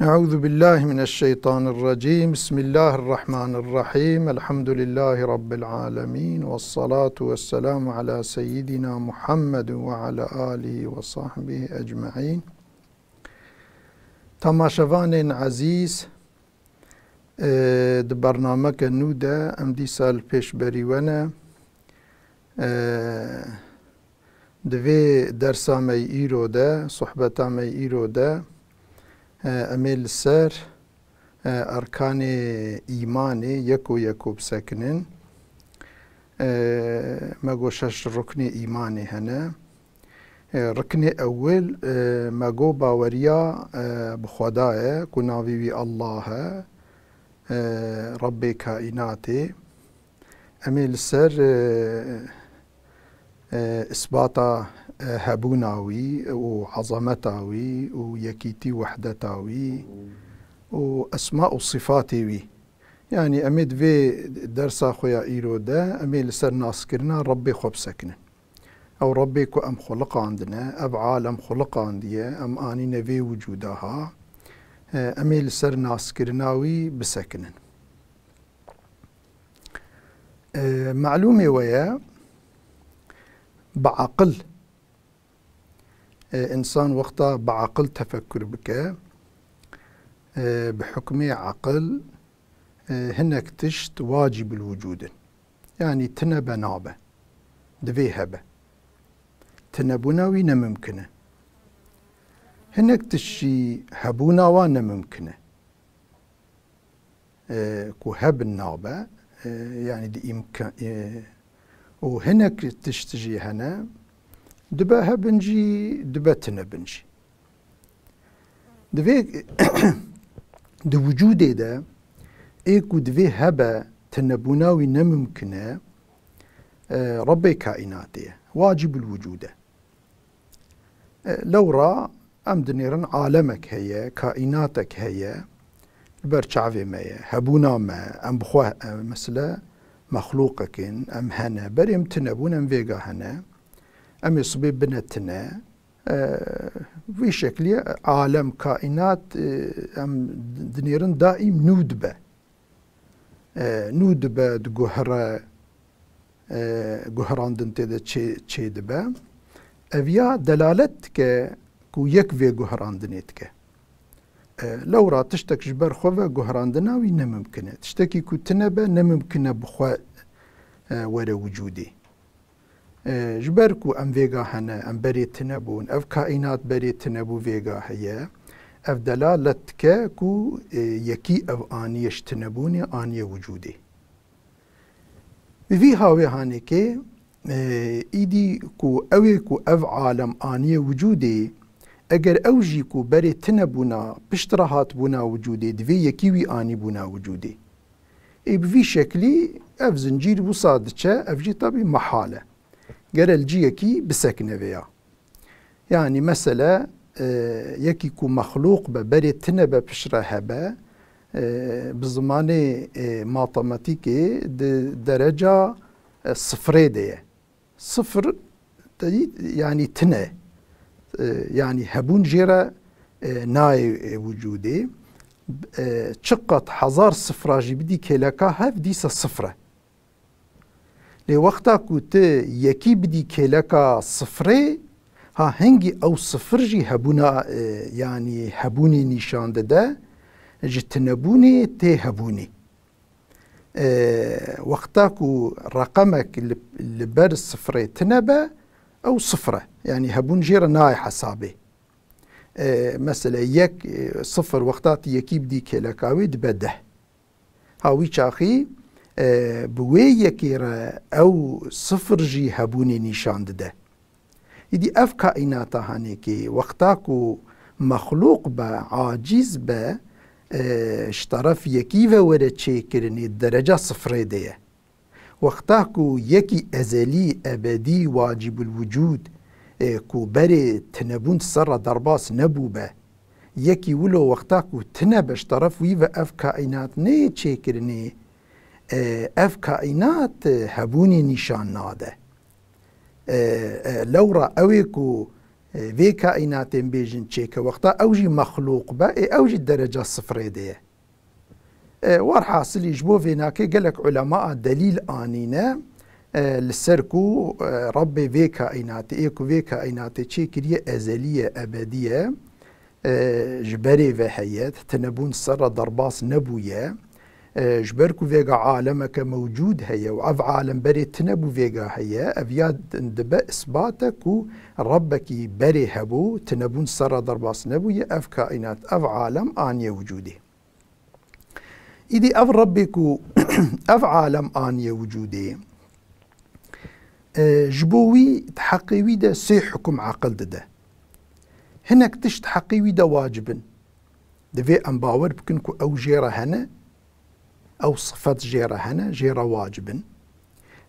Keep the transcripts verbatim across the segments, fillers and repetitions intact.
أعوذ بالله من الشيطان الرجيم. بسم الله الرحمن الرحيم. الحمد لله رب العالمين. والصلاة والسلام على سيدنا محمد وعلى آله وصحبه أجمعين. Temaşevanên ezîz, e, di bernameke nû de em dîsa li pêşberî we ne. E, Di vê dersa me yî îro de, sohbeta me yî îro de, e, em ê li ser, e, erkanê îmanê yeko yeko bisekinin. E, me got şeş ruknê îmanê hene. E, riknê ewil, e, me got baweriya, e, bi Xweda ye, ku navê wî Allah e, e, Rebbê kaînatê. Em ê li ser, e, e, isbata, e, hebûna wî û ezameta wî û yekîtî wehdeta wî û esma û sifatê wî. Yanî em ê di vê dersa xwe ya îro de em ê li ser naskirina Rebbê xwe bisekinin. Ew Rebbê ku em xuliqandine, ev alem xuliqandiye, em anîne vê wicûda ha, e, em ê li ser naskirina wî bisekinin. E, melûmê we ye, bi aqil, e, însan wexta bi aqil tefekkur bike, e, bi hukmê aqil, e, hinek tişt wacibul wicûd in. Yanî tine be nabe. Divê hebe. Tinebûna wî ne mimkin e. Hinek tişt jî hebûna wan ne mimkin e. E, ku hebin nabe, e, yanî di îmkan, e, û hinek tişt jî hene, dibe hebin jî, dibe tinebin jî. Divê di wicûdê de ê ku divê hebe tinebûna wî ne mimkin e, e, Rebbê kaînatê ye. Wacibul wicûd e. E, lewra em dinêrin alemek heye, kaînatek heye, li ber çavê me ye, hebûna me, em bi xwe, e, mesele mexlûqek in, em hene, berê em tine bûn, em vêga hene, em ê sibê bine tine. E, vî şeklî alem, kaînat, e, em dinêrin daîm nû dibe. E, nû dibe, diguhere, e, guherandin tê de çê, çê dibe. Ev ya delalet dike ku yek vê guherandinê dike. E, lewra tiştek ji ber xwe ve guherandina wî ne mimkin e. Tiştekî ku tine be, ne mimkin e bi xwe, e, were wicûdê. E, ji ber ku em vêga hene, em berê tine bûn, ev kaînat berê tine bû vêga heye, ev delalet dike ku, e, yekî ev aniye ji tinebûnê aniye wicûdê. Bi vî hawê hanekê, e, îdî ku ew ê ku ev alem aniye wicûdê, eger ew jî ku berê tine bûna, piştre hatibûna wicûdê, divê yekî wî anîbûna wicûdê. Ê bi vî şeklî ev zincîr wisa diçe, ev jî tebî mehal e. Gere li ciyekî bisekine vêya. Yanî mesele, e, yekî ku mexlûq be, berê tine be piştre hebe, e, bi zimanê, e, matematîkê di dereca, e, sifrê de ye. Sifir te dî, yanî tine. E, yanî hebûn jê re, e, nayê, e, wicûdê. E, çiqat hezar sifra jî bidî kêleka hev, dîsa sifir e. Lê wexta ku tu yekî bidî kêleka sifrê, ha hingî ew sifir jî hebûna, e, yanî hebûnê nîşan dide, ji tinebûnê tê hebûnê. E, wexta ku reqemek li, li ber sifrê tine be, ew sifir e. Yanî hebûn jê re nayê hesabê. E, mesele yek, e, sifir wexta tu yekî bidî kêleka wê dibe deh. Ha wî çaxî, e, bi wê yekê re ew sifir jî hebûnê nîşan dide. Îdî ev kaînata hanekê wexta ku mexlûq be, aciz be, e, ji teref yekî ve were çêkirinê, dereca sifrê de ye. Wexta ku yekî ezelî, ebedî, wacibul wicûd, e, ku berê tinebûn ser re derbas nebûbe, yekî wilo wexta ku tine be ji teref wî ve ev kaînat neyê çêkirinê, e, ev kaînat, e, hebûnê nîşan nade. E, e, lewra ew ê ku E, vê kaînatên bêjin çêke wexta ew jî mexlûq be, ê ew jî dereca sifrê de ye. E, werhasilî ji bo vênakê gelek ulemaa delîl anîne, e, li ser ku, e, Rebbê vê kaînatê, ê ku vê kaînatê çêkiriye ezelî ye, ebedî ye, e, ji berê ve heye, tinebûn ser re derbas nebûye. E, ji ber ku vêga alemeke mewcûd heye û ev alem berê tine bû vêga heye, ev ya din dibe isbate ku Rebbekî berê hebû, tinebûn ser re derbas nebûye, ev kaînat, ev alem aniye wicûdê. Îdî ev Rebbê ku ev alem aniye wicûdê, e, ji bo wî di heqê wî de sê hukum aqil dide. Hinek tişt heqê wî de wacib in. Divê em bawer bikin ku ew jê re hene, ew sifet jê re hene, jê re wacib in.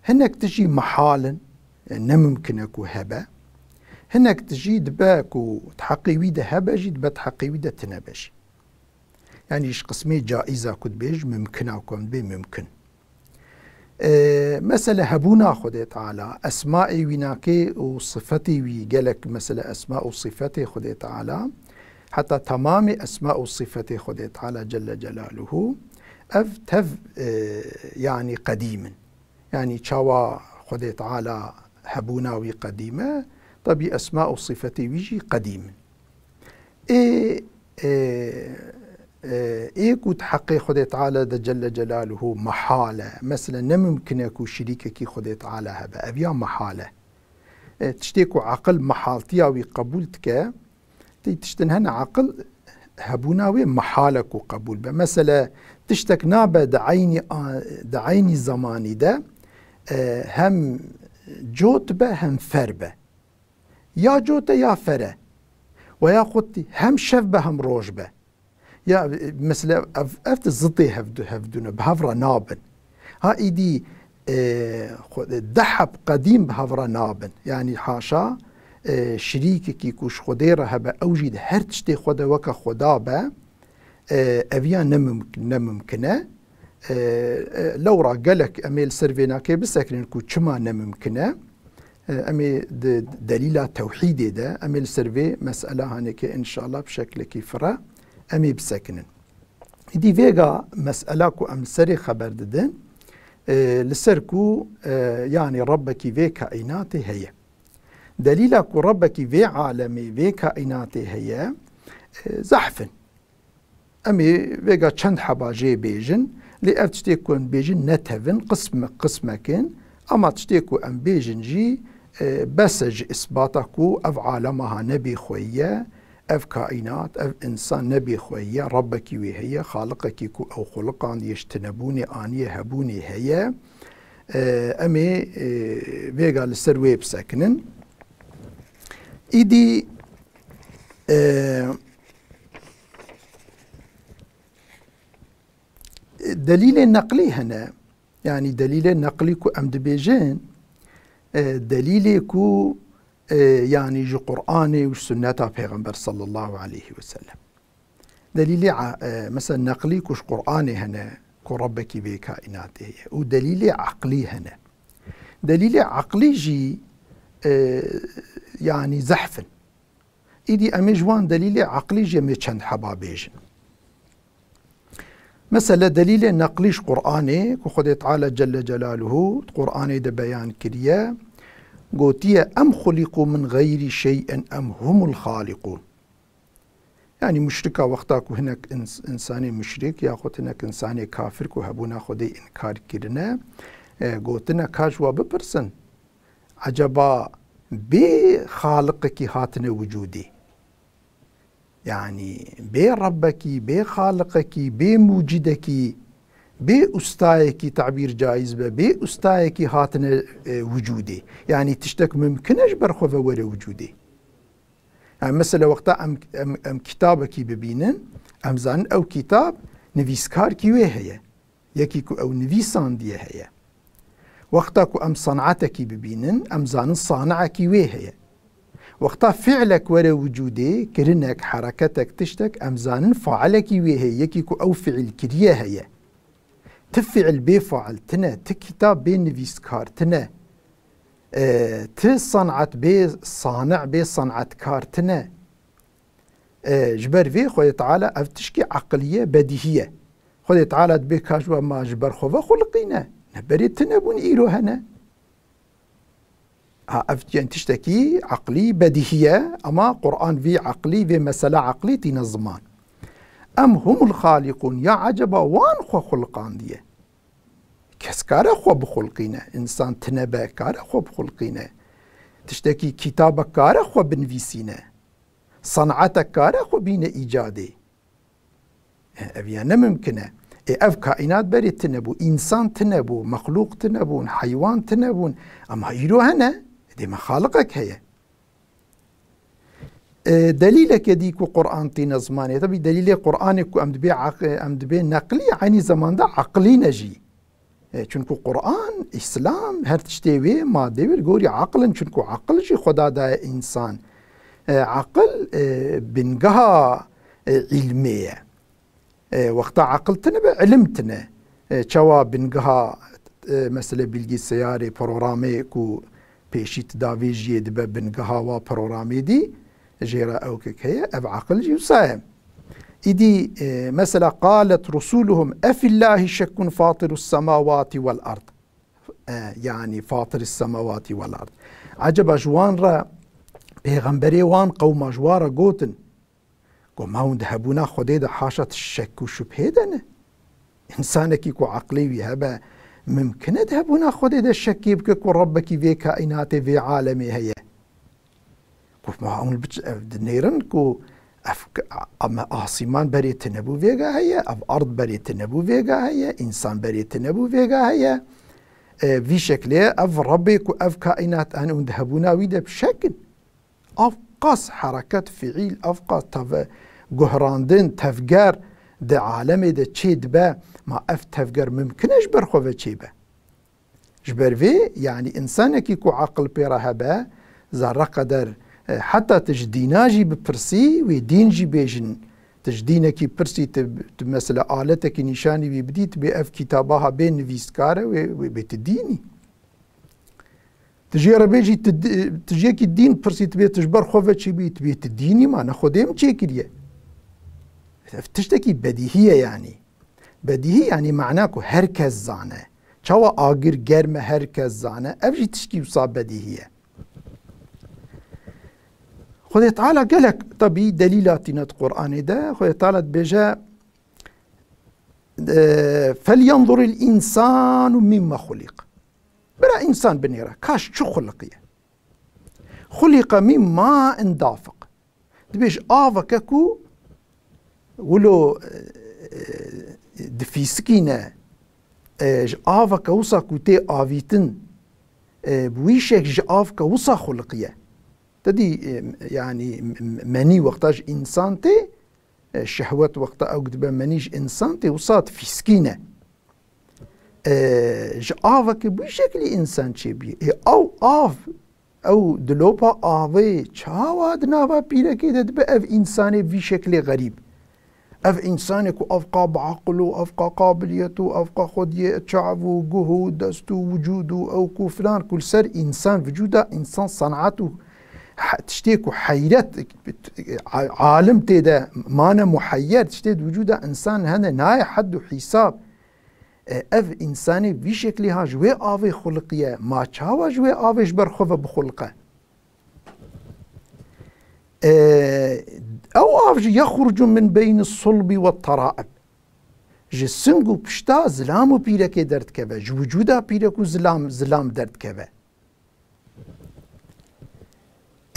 Hinek tişt jî mehal in, e, ne mimkin e ku hebe. Hinek tişt jî dibe ku di heqê wî de hebe jî, dibe di heqê wî de tine be jî. Yanî ji qismê caiza ku dibêj, mimkina ku em dibê mimkin. E, mesele hebûna Xwedê Teala, esmaê wî nakê û sifetê wî, gelek mesele esma û sifetê Xwedê Teala, heta temamê esma û sifetê Xwedê Teala Celle Celaluhu, ev tev, e, yanî qedîm in. Yanî çawa Xwedê Teala hebûna wî qedîm e, tebî esma û sifetê wî jî qedîm in. Ê, ê, ê, ê ku di heqê Xwedê Teala de Celle Celaluhu mehal e, mesela ne mimkin e ku şirîkekî Xwedê Teala hebe. Ev ya mehal e. E, tiştê ku aqil mehaltiya wî qebûl dike, tê tiştin hene aqil hebûna wê mehal e ku qebûl be. Mesela tiştek nabe di eynî a-, di eynî zemanî de, e, hem cot be hem fer be. Ya cot e ya fer e. Ve yaxud hem şev be hem roj be. Ya, e, mesela ev, ev di zidê hevdu-, hevdû ne, bi hev re nabin. Ha îdî, e, xwe-, di heb qedîm bi hev re nabin. Yanî haşa, e, şirîkekî ku ji Xwedê re hebe, ew jî di her tiştê xwe de weke Xweda be, e, ev ya ne mimk-, ne mimkin e. E, e, lewra gelek em ê li ser vênakê bisekinin ku çima ne mimkin e. E, em ê di delîla tewhîdê de, em ê li ser vê mesela hanekê înşallah bi şeklekî fire em ê bisekinin. Îdî vêga mesela ku em li serê xeber didin, e, li ser ku, e, yanî Rebbekî vê kaînatê heye. Delîla ku Rebbekî vê alemê, vê kaînatê heye, e, zehf in. Em ê vêga çend heba jê bêjin, lê ev tiştê ku em bêjin ne tevin, qism-, qismek in, ama tiştê ku em bêjin jî, e, bes e ji îsbata ku ev alema ha ne bêxweyî ye, ev kaînat, ev însan ne bêxweyî ye, Rebbekî wê heye, Xaliqekî ku ew xuliqandiye ji tinebûnê aniye hebûnê heye. E, em ê, e, vêga li ser wê bisekinin. Îdî, e, delîlê neqlî hene. Yanî delîlê neqlî ku em dibêjin, e, delîlê ku, e, yanî ji Qur'anê û ji sunneta Pêxember sallallahu aleyhi ve sellem. Delîlê a-, e, mesela neqlî ku ji Qur'anê hene ku Rebbekî vê kaînatê heye û delîlê eqlî hene. Delîlê eqlî jî, e, yanî zehf in. Îdî em ê ji wan delîlê eqlî jî em ê çend heba bêjin. Mesele delîlê neqlî ji Qur'anê ku Xwedê Teala Celle Celaluhu di Qur'anê de beyan kiriye, gotiye, "Em xuliqû min xeyrî şey'in em humul xaliqûn." Yanî muşrika wexta ku hinek ins-, însanê muşrik yaxud hinek însanê kafir ku hebûna Xwedê înkar kirine, e, gotine ka ji we bipirsin, eceba bê xaliqekî hatine wicûdê? Yanî bê Rebbekî, bê xaliqekî, bê mucidekî, bê ustayekî, tabîr caiz be, bê ustayekî hatine, e, wicûdê? Yanî tiştek mimkin e ji ber xwe ve were wicûdê? Yani mesela wexta em, em, em kitabekî bibînin, em zanin ew kitab nivîskarkî wê heye. Yekî ku ew nivîsandiye heye. Wexta ku em sanatekî bibînin, em zanin saniekî wê heye. Wexta fiilek were wicûdê, kirinek, hereketek, tiştek, em zanin failekî wê heye, yekî ku ew fiil kiriye heye. Ti fiil bê fail tine, ti kitab bê nivîskar tine. E, ti sanat bê sani, bê sanatkar tine. E, ji ber vê Xwedê Teala ev tişkî eqilî ye, bedîhî ye. Xwedê Teala dibê ka ji we ma ji ber xwe ve xuliqîne. Ne berê tine bûn, îro hene. Ha, ev yani tiştekî eqlî bedîhî ye, ama Quran vî eqlî, vê mesela eqlî tîne ziman. Em humul xaliqûn, ya eceba wan xwe xuliqandiye. Kes kare xwe bixulqîne, însan tine be, kare xwe bixulqîne. Tiştekî kîtabek kare xwe binivîsîne. San'etek kare xwe bîne îcadê. E, ev ya ne mimkin e. Ê, ev kaînat berê tine bû, însan tine bû, mexlûq tine bûn, heywan tine bûn. Ama îro hene, dê me xaliqek heye. E, delîleke dî ku Quran tîne zimanê. Tabî delîlê Quranê ku em dibê aq-, em dibê neqlî, eynî zamanda eqlî ne jî. E, çunku Quran, Îslam, her tiştê wê, madê wê li gorî aqil in, çunku aqil jî Xweda daye însan. E, aqil, e, bingeha, e, îlmê ye. E, wexta aqil tine be, ilim tine. E, çawa bingeha, e, mesele bilgisayarê, programê ku pêşî tu davêjiyê dibe bingeha wa programê dî, jê re ew kek heye, ev aqil jî wisa ye. Îdî, e, mesela, "Qalet rusuluhum efillahi şekkun fatirus semawati vel ard." E, yani, "Fatiris semawati vel ard." Eceba ji wan re, pêxemberê wan qewma ji wan re gotin, ku ma hûn di hebûna Xwedê de haşa tu şek û şubhê de ne? Însanekî ku eqlê wî hebe, mimkin e di hebûna Xwedê de şekê bike ku Rebbekî vê kaînatê, vê alemê heye? Ku ma hûn biç-, ev dinêrin ku ev k-, a-, me asîman berê tine bû vêga heye, ev ard berê tine bû vêga heye, însan berê tine bû vêga heye. E, vî şeklê ev Rebbê ku ev kaînat, yani hûn di hebûna wî de bi şek in. Ev qas hereket, fiîl, ev qas teve-, guhrandin, tevger di alemê de çê dibe, ma ev tevger mimkin e ji ber xwe ve çêbe? Ji ber vê, yanî, însanekî ku aqil pê re hebe, zerre qeder, e, heta tu ji dîna jî bipirsî, wê dîn jî bêjin. Tu ji dînekî pirsî, tu, tu mesela aletekî nîşanî wî bidî, tu bê ev kitaba ha bê nivîskar e, wê, wê bê tu dînî. Tu jê re bêjî, tu di-, tu ji yekî dîn pirsî, tu bê tu ji ber xwe ve çi bî, tu bê tu dînî ma, ne Xwedê min çêkiriye. Ev tiştekî bedîhî ye yanî. Bedîhî yanî mana ku her kes zane. Çawa agir germ e, her kes zane. Ev jî tişkî wisa bedîhî ye. Xwedê Teala gelek tebî delîla tîne di Qur'anê de. Xwedê Teala dibêje, e, "Felyanzuril însanu mîmme xuliq." Bira însan binêre, ka ji çi xuliqiye? "Xuliqe mîn main dafiq." Dibê ji aveke ku wilo, e, e, difîsikîne, e, ji aveke wisa ku tê avîtin, e, bi wî şek ji avke wisa xuliqiye. Te dî, e, yanî m-, m-, menî wexta ji însan tê, e, şehwet wexta ew dibe menî ji însan tê, wisa difîsikîne. E, ji avekê bi wî şeklî însan çêbûye. Ê, ew av, ew dilopa avê çawa di nava pîrekê de dibe ev însanê vî şeklê xerîb? Ev însanê ku ev qa bi aqil û ev qa qabiliyet û ev qa xwediyê çav û guh û dest û wicûd û ew ku filan ku li ser însan, vicûda însan sanat û he-, tiştê ku heyret, a-, alim tê de mane muheyyer, tiştê di vicûda însan hene nayê hed û hîsab. E, ev însanê vî şeklî ha ji wê avê xuliqiye, ma çawa ji wê avê ji ber xwe ve bixuliqe? E, ew av jî yexrucu min beyni sulbi ve teraib. Ji sing û pişta zilam û pîrekê derdikeve. Ji wicûda pîrek û zilam, zilam derdikeve.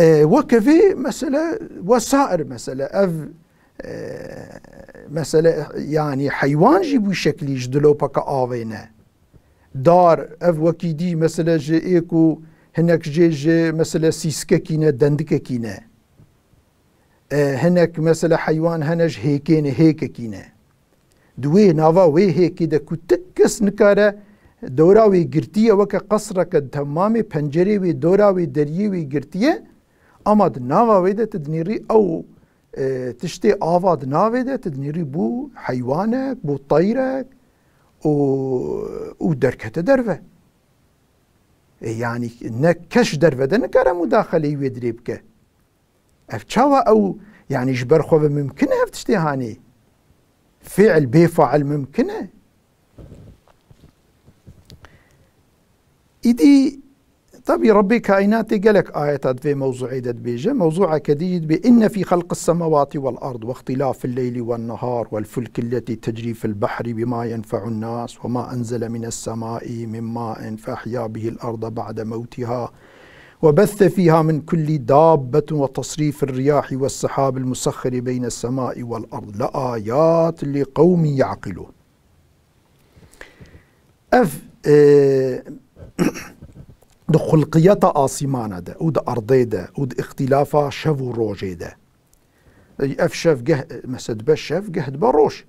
E, weke vê mesele, wesair mesele, ev, e, mesele, yanî heywan jî bû şeklî ji dilopeke avê ne. Dar, ev wekî dî mesele ji ê ku hinek jê ji mesele sîskekî ne, dendikekî ne. E, hinek mesele heywan hene ji hêkê ne, hêkekî ne. Di wê nava wê hêkê de ku ti kes nikare dora wê girtiye weke qesreke di temamê pencerê wê dora wê deriyê wê girtiye, ama di nava wê de tu dinêrî ew, e, tiştê ava di navê de tu dinêrî bû heywanek, bû teyrek û, û derkete derve. E, yanî ne kes ji derve de nikare mudaxeleyî wê dirê bike. Ev çawa ew, yanî ji ber xwe ve mimkin e ev tiştê hanê? Fiil bê fail mimkin e? Îdî, tabî Rebbê kaînatê gelek ayeta di vê mewzûê de dibêje. Mewzûeke dî jî dibê, "Inne fî xelqis semawati wel ard we îxtilafil leyli wen nehar wel fulki lletî tecrî fil behri bima yenfe'un nas we ma enzele mines semai min ma'in fe ehya bihil arde ba'de mewtiha." وبث فيها من كل دابة وتصريف الرياح والسحاب المسخر بين السماء والأرض لآيات لقوم يعقلون. Ev, e, di xulqiyeta asîmana de û di erdê de û di îxtîlafa şev û rojê de. Ev şev geh, mesela dibe şev, geh dibe roj.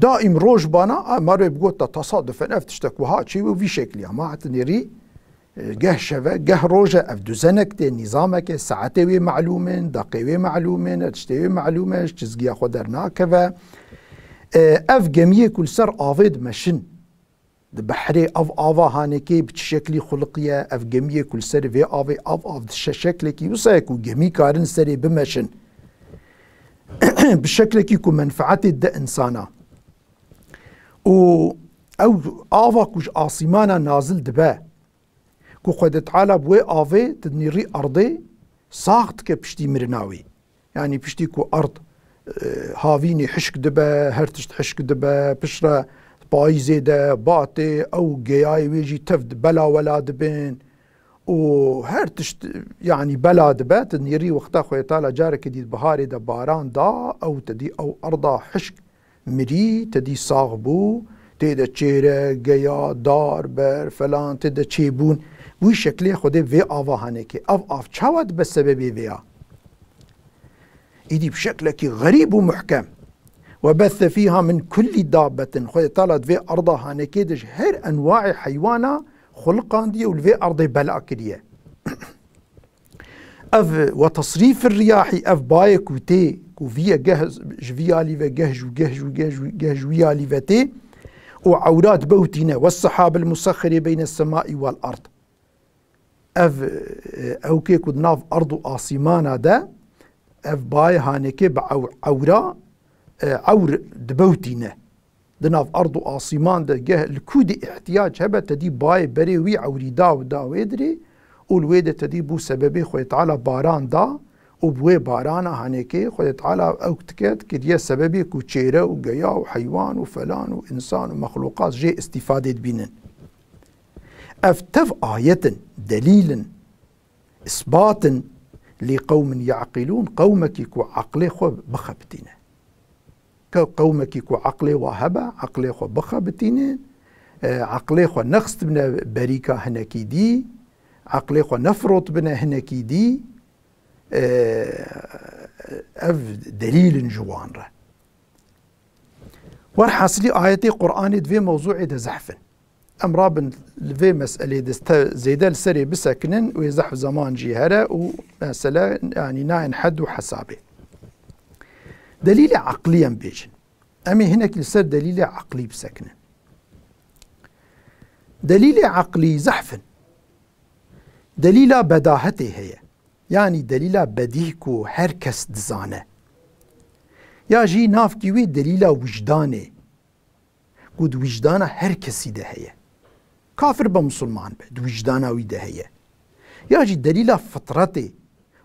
Daîm roj bana, a, marê bi got te tesadüfen ev tiştek wiha çê wî vî şeklî. Ama heta nêrî, e, geh şeve, geh roj e, ev duzenek tê, nîzamek e, saetê wê melûm in, deqê wê melûm in, tiştê wê melûm e, ji çizgiya xwe dernakeve. E, ev gemiyê ku li ser avê dimeşin, di behrê ev ava hanekê bi çi şeklî xuliqiye, ev gemiyê ku li ser vê avê ev av di şe-, şeklekî wisa ye ku gemî karin serê bimeşin, bi şeklekî ku menfeetê dide insana. Û ew ava ku ji asîmana nazil dibe, ku Xwedê Teala bi wê avê dinêrî erdê sax dike piştî mirina wî. Yanî piştî ku erd, e, havînî hişk dibe, her tişt hişk dibe, piştre payîzê de, batê, ew geyayê wê jî tev di bela wela dibin û her tişt, yanî bela dibe, tu nêrî wexta Xwedê Teala carekê dî di biharê de baran da, ew te dî ew erda hişk mirî, te dî sax bû, tê de çêre, geya, dar, ber, felan, tê de çêbûn. Wî şeklê Xwedê vê ava hanekê. Ev av çawa dibe sebebê vê ya? Îdî bi şeklekî xerîb û muhkem. وبث فيها من كل دابة. Xwedê Teala di vê erda hanekê de ji her enwaê heywana xuliqandiye û li vê erdê bela kiriye. Ev ve tasrîfir riyahî, ev bayê ku tê, ku vî ye geh ji vî alî ve, geh ji, geh ji, geh ji, geh ji wî alî ve tê û ewra dibewtîne. Wes sehabil musaxirî beyne semai wel erd. Ev, e, ewkê ku di nav erd û asîmana de, ev bayê hanekê bi ew-, ewra, e, ewr dibewtîne. Di nav erd û asîman de geh li ku dî îhtiyac hebe, te dî bayê berê wî ewrî da û da wê dirê û li wê de te dî bû sebebê Xwedê Teala baran da û bi wê barana hanekê Xwedê Teala ew dike, dikiriye sebebê ku çêre û geya û heywan û felan û însan û mexlûqat jê îstîfadê dibînin. Ev tev ayet in, delîl in, îsbat in, lî qewmin yaqilûn, qewmekî ku eqlê xwe bixebitîne. Ke-, qewmekî ku eqlê wa hebe, eqlê xwe bixebitîne, e, eqlê xwe nexistibine berîka hinekî dî, eqlê xwe nefirotibine hinekî dî, e, ev delîl in ji wan re. Werhasilî ayetê Qur'anê di vê mewzûê de zehf in. Em rabin li vê meselê de te-, zêde li serê bisekinin, wê zehf zeman jî here û mesele, yanî, nayên hed û hesabê. Delîlê eqlî em bêjin. Em ê hinek li ser delîlê eqlî bisekinin. Delîlê eqlî zehf in. Delîla bedahetê heye. Yanî delîla bedîh ku her kes dizane. Ya jî navkî wî delîla wijdanê, ku di wijdana her kesî de heye. Kafir be, musulman be, di wijdana wî de heye. Ya jî delîla fitretê,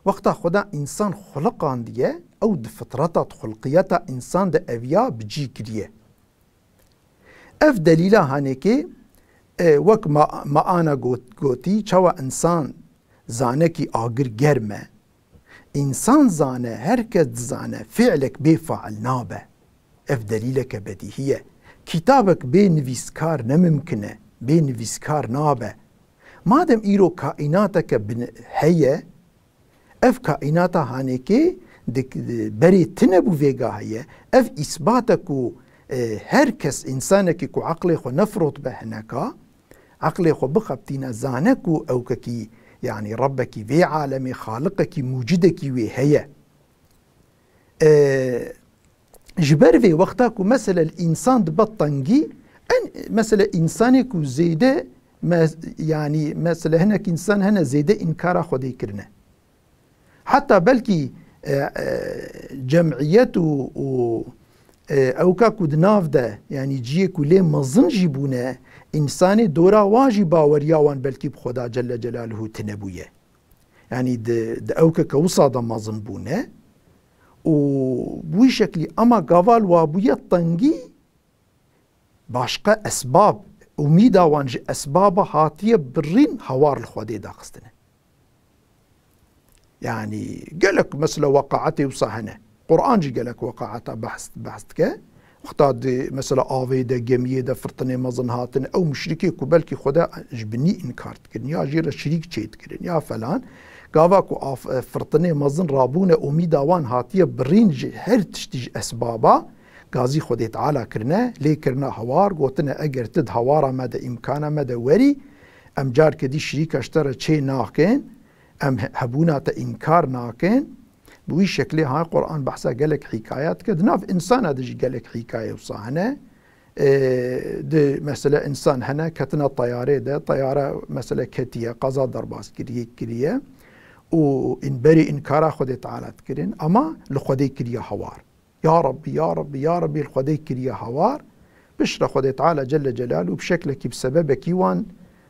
wexta Xweda însan xuliqandiye, ew di fitreta, di xulqiyeta însan de eviya bi cî kiriye. Ev delîla hanekê, e, wek ma, ma ana got, gotî, çawa însan zanekî agir germ e. Însan zane, her kes dizane, fiilek bê fail nabe. Ev delîleke bedîhî ye. Kitabek bê nivîskar ne mimkin e, bê nivîskar nabe. Madem îro kaînateke bin heye, ev kaînata hanekê di, di berê tine bû vêga heye, ev îsbat e ku, e, her kes, însanekî ku eqlê xwe nefirotbe hineka, eqlê xwe bixebitîne, zane ku ewkekî, yanî Rebbekî vê alemê, Xaliqekî, Mucidekî wê heye. E, ji ber vê wexta ku mesele li însan dibe tengî, en, mesele însanê ku zêde Me, yanî mesela hinek însan hene zêde înkara Xwedê kirine. Heta belkî, e, e, cemiyet û, û, e, ewka ku di nav de, yanî ciyê ku lê mezin jî bûne, însanê dora wan jî baweriya wan belkî bi Xweda Celle Celaluhu tune bûye. Yanî di, di ewkeke wisa de mezin bûne û bi wî şeklî ema gava li wa bûye tengî, başqa esbab, umîda wan ji esbaba hatiye birîn hawar li Xwedê daxistine. Yanî gelek mesela weqaetê wisa hene. Quran jî gelek weqaeta behs, behs dike. Wexta di mesela avê de, gemiyê de firtinê mezin hatine, ew muşrikê ku belkî Xwedê ji binî înkar dikirin, ya jê re şirîk çêdikirin, ya felan. Gava ku af, firtinê mezin rabûne, umîda wan hatiye birîn ji her tiştî ji esbaba, gazî Xwedê Teala kirine, lê kirine hawar, gotine, eger tu di hawara me de, îmkana me de werî, em carke dî şirîka ji te re çê nakin, em he-, hebûna te înkar nakin. Bi wî şeklê ha Quran behsa gelek hîkaya dike, di nav însana de jî gelek hîkaye wisa hene. Ê, di mesela însan hene ketine teyarê de, teyare mesela ketiye, qeza derbas kiriye, kiriye û în-, berê înkara Xwedê Teala dikirin, ama li Xwedê kiriye hawar. Ya Rabbî, ya Rabbî, ya Rabbî, li Xwedê kiriye hawar. Piştre Xwedê Teala Celle Celaluhu bi şeklekî, bi sebebekî wan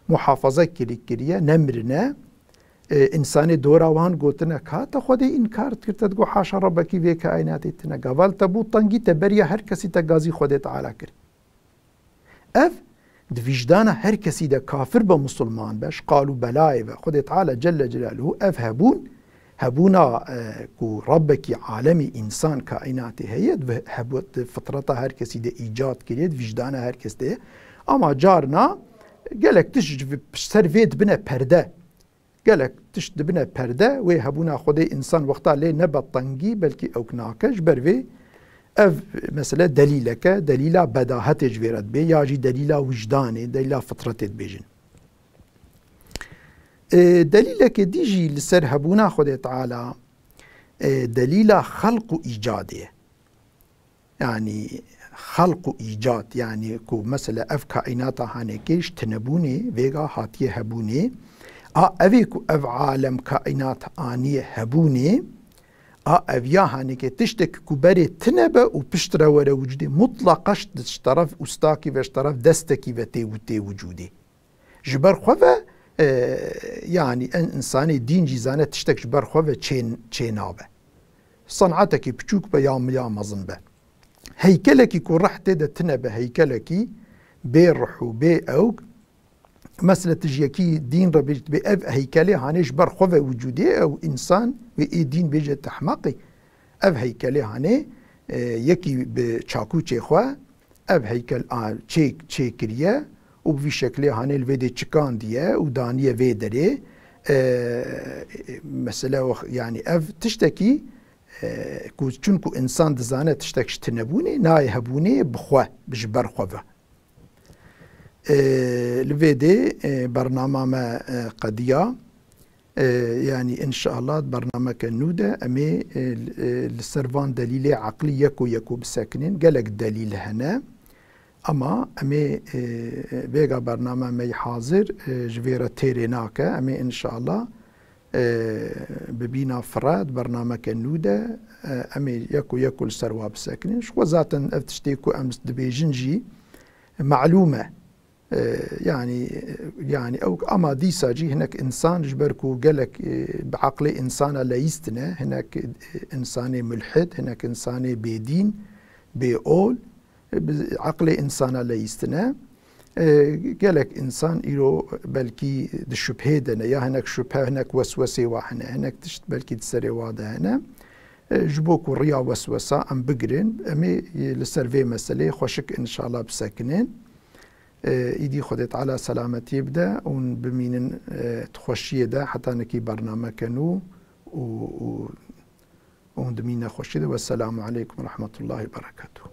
muhafaza kirî-, kiriye, nemirine. E, însanê dora wan gotine, ka te Xwedê înkar dikir, te digot, haşa Rabbekî vê kaînatê tine. Gava li te bû tengî, te beriya her kesî te gazî Xwedê Teala kir. Ev di vîjdana her kesî de, kafir be, musulman be, ji qal û belayê ve, Xwedê Teala Celle Celaluhu ev hebûn, hebûna, e, ku Rabbekî alemî, însan, kaînatê heye, di hebû-, di fitreta her kesî de îcad kiriye, di vîjdana her kes de ye. Ama carna gelek tişt ji vi-, ser vê dibine perde. Gelek tişt dibine perde, wê hebûna Xwedê însan wexta lê nebe tengî, belkî ewk nake. Ji ber vê ev mesele delîleke, delîla bedahetê ji vê re dibê, ya jî delîla wijdanê, delîla fitretê dibêjin. Ê, delîleke dî jî li ser hebûna Xwedê Teala, ê, delîla xelq û îcadê ye. Yanî xelq û îcad, yanî ku mesela ev kaînata hanekê ji tinebûnê vêga hatiye hebûnê. A evê ku ev alem kaînat aniye hebûnê, a ev ya hanekê tiştek ku berê tine be û piştre were wicudê, mutlaqa ji, ji teref ustakî ve, ji teref destekî ve tê û tê wicudê. Ji ber xwe ve, e, yanî en-, însanê dîn jî zane tiştek ji ber xwe ve çê, çê nabe. Senatekî piçûk be ya, ya mezin be. Heykelekî ku rih tê de tine be, heykelekî bê rih û bê ewk, mesele tu ji yekî dîn re bêjî, dibê ev heykelê hanê ji ber xwe ve wicûdê, ew însan wê ê dîn bêje tu ehmeq î. Ev heykelê hanê, e, yekî bi çakûçê xwe, ev heykel a çê, çêkiriye û bi vî şeklê hanê li vê dê çikandiye û daniye vê derê. E, mesele wex-, yanî ev tiştekî, e, ku, çunku însan dizane tiştek ji tinebûnê, nayê hebûnê bi xwe, ji ber xwe ve. E, li vê dê, e, bernama me, e, qediya. E, yanî, înşeallah, di bernameke nû de em ê, e, li, e, li ser van delîlê eqlî yeko yeko bisekinin. Gelek delîl hene. Ama em ê, e, vêga bername me yî hazir, e, ji vê re têrê nake. Em ê, înşeallah, e, bi bîna fire di bernameke nû de, e, em ê yeko yeko li ser wa bisekinin. Ji xwe zaten ev tiştê ku em dibêjin jî, malûm e. E, yanî, yanî ew, ama dîsa jî hinek însan, ji ber ku gelek, e, bi eqlê însana leyîstine, hinek, e, însanê mulhid, hinek însanê bêdîn, bêol, e, bi eqlê însana leyîstine. E, gelek însan îro belkî di şubhê de ne, ya hinek şubhe, hinek weswesê wa hene, hinek tişt belkî di serê wa de hene. E, ji bo ku riya weswesa em bigirin, em ê, e, li ser vê meseleyê xweşik înşallah bisekinin. E, îdî Xwedê Teala selametiyê bide û bimînin, e, di xweşiyê de heta nekî bernameke nû û, û, û dimîne xweşiyê de. Wesselamu aleykum ve rahmetullahi ve berekatuhu.